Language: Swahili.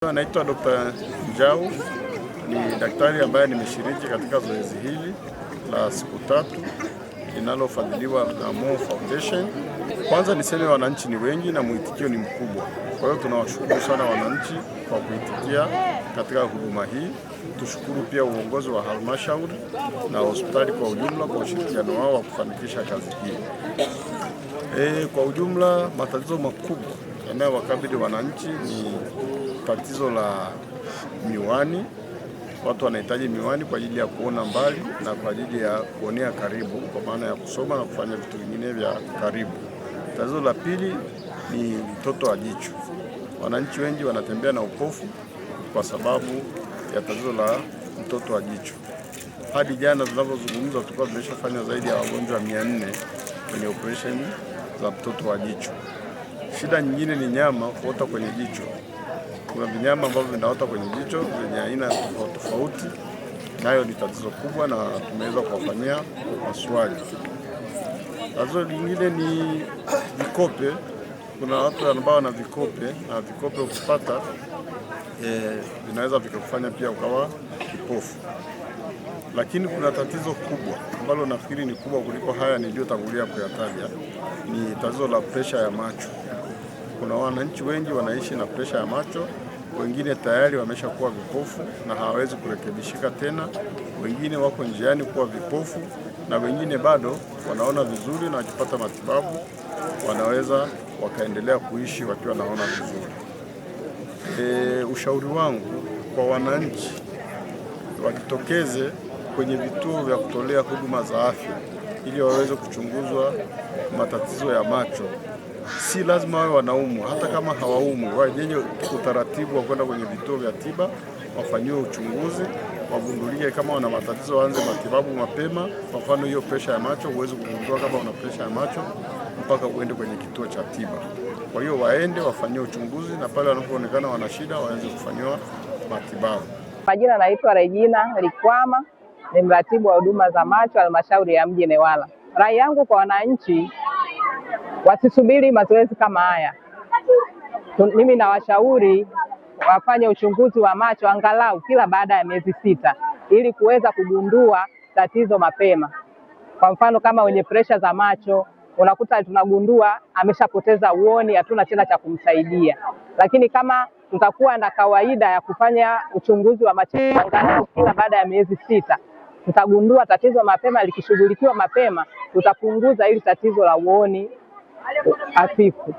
Naitwa Dr. Njau, ni daktari ambaye nimeshiriki katika zoezi hili la siku 3 linalofadhiliwa na Mo Foundation. Kwanza niseme wananchi ni wengi na mwitikio ni mkubwa. Kwa hiyo tunawashukuru sana wananchi kwa kuitikia katika huduma hii. Tushukuru pia uongozi wa halmashauri na hospitali kwa ujumla kwa ushirikiano wao wa kufanikisha kazi hii. Kwa ujumla matatizo makubwa yanayowakabili wananchi ni tatizo la miwani. Watu wanahitaji miwani kwa ajili ya kuona mbali na kwa ajili ya kuonea karibu, kwa maana ya kusoma na kufanya vitu vingine vya karibu. Tatizo la pili ni mtoto wa jicho. Wananchi wengi wanatembea na upofu kwa sababu ya tatizo la mtoto wa jicho. Hadi jana tunavyozungumza, tulikuwa tumeshafanya zaidi ya wagonjwa 400 kwenye operation za mtoto wa jicho. Shida nyingine ni nyama kuota kwenye jicho. Kuna vinyama ambavyo vinaota kwenye jicho vyenye aina tofauti tofauti, nayo ni tatizo kubwa na tumeweza kuwafanyia upasuaji. Tatizo lingine ni vikope. Kuna watu ambao wana vikope na vikope ukipata vinaweza vikakufanya pia ukawa kipofu. Lakini kuna tatizo kubwa ambalo nafikiri ni kubwa kuliko haya niliyotangulia kuyataja, ni tatizo la presha ya macho. Kuna wananchi wengi wanaishi na presha ya macho, wengine tayari wameshakuwa vipofu na hawawezi kurekebishika tena, wengine wako njiani kuwa vipofu, na wengine bado wanaona vizuri na wakipata matibabu wanaweza wakaendelea kuishi wakiwa naona vizuri. Ushauri wangu kwa wananchi, wajitokeze kwenye vituo vya kutolea huduma za afya ili waweze kuchunguzwa matatizo ya macho. Si lazima wawe wanaumwa, hata kama hawaumwi wajenge utaratibu wa kwenda kwenye vituo vya tiba, wafanyiwe uchunguzi, wagundulike kama wana matatizo, waanze matibabu mapema. Kwa mfano hiyo presha ya macho, huwezi kugundua kama una presha ya macho mpaka uende kwenye kituo cha tiba. Kwa hiyo waende wafanyiwe uchunguzi, na pale wanapoonekana wana shida waanze kufanyiwa matibabu. Majina naitwa Regina Likwama, ni mratibu wa huduma za macho halmashauri ya mji Newala. Rai yangu kwa wananchi, wasisubiri mazoezi kama haya. Mimi nawashauri wafanye uchunguzi wa macho angalau kila baada ya miezi 6 ili kuweza kugundua tatizo mapema. Kwa mfano kama wenye presha za macho, unakuta tunagundua ameshapoteza uoni, hatuna tena cha kumsaidia. Lakini kama tutakuwa na kawaida ya kufanya uchunguzi wa macho angalau kila baada ya miezi 6, tutagundua tatizo mapema. Likishughulikiwa mapema, tutapunguza hili tatizo la uoni hafifu.